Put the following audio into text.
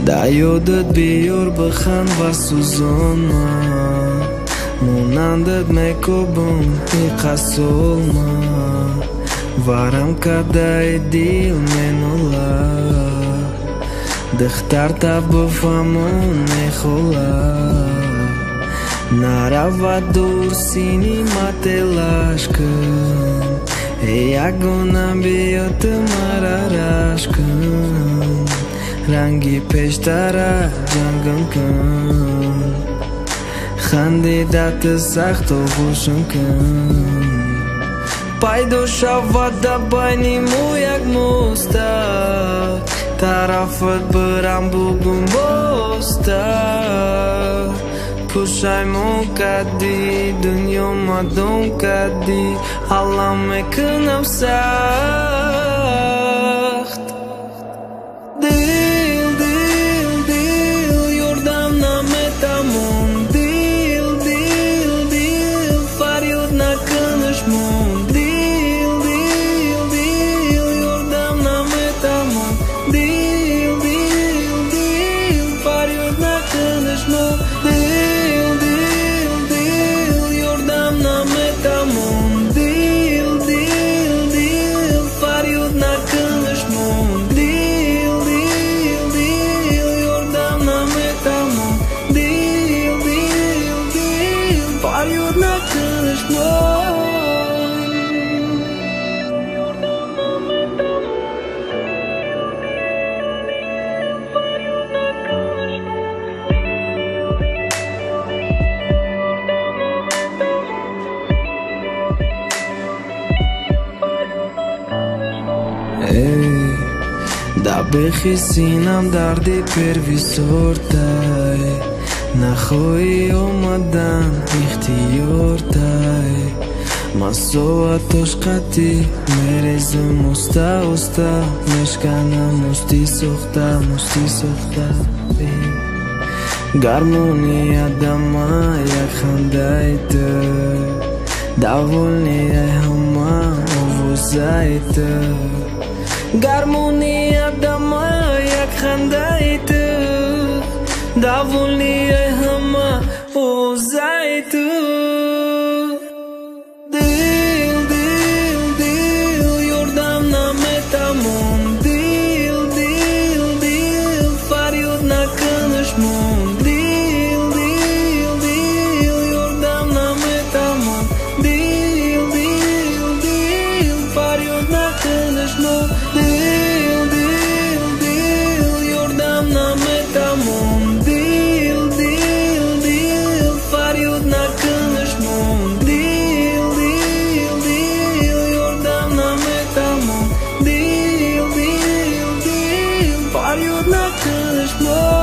Да ёдат биёр бихан ва сӯзонма, монандат мекобам иқасолма. Варам кадаи дил менола, духтарта бифаҳмон мехола. Наравад дур сини мателаш кун, ягона биё ту мара рашк кун. Ранги пештара ҷангам кун, хандида ту сахт оғӯшам кун. Пайдо шавад дар байни мо як моста, тарафат бирам бугум боста. Пушаймон кардӣ, дунё мадом кардӣ, алам мекунам сахт. Дил, дил, дил, ёрдам наметамон. Дил, дил, дил, фарёд накунаш мон. Дил, дил, дил, ёрдам наметамон. Дил, дил, дил, фарёд накунаш мон. Дил, дил, дил, ёрдам наметамон. Дил, дил, дил, фарёд накунаш мон. Дил, дил, дил, ёрдам наметамон. Дил, дил, дил, фарёд накунаш мон. Эй, да бехи синам дарди первисортай, нахоҳӣ омадан ихтиёртай. Ман соатош қатӣ мерезум оста оста, мешканам мусти сохта, мусти сохта. Гармония дама як хандаи ту, довольный ҳама овозаи ту. Гармония дама як хандаи ту, довольный ҳама овозаи ту. Дил, дил, дил, ёрдам наметамон. Дил, дил, дил, фарёд накунаш мон. Дил, дил, дил, ёрдам наметамон. Дил, дил, дил, фарёд накунаш мон. Дил, дил, дил, ёрдам наметамон. Дил, дил, дил, фарёд накунаш мон. Дил, дил, дил, ёрдам наметамон. Дил, дил, дил, фарёд накунаш мон.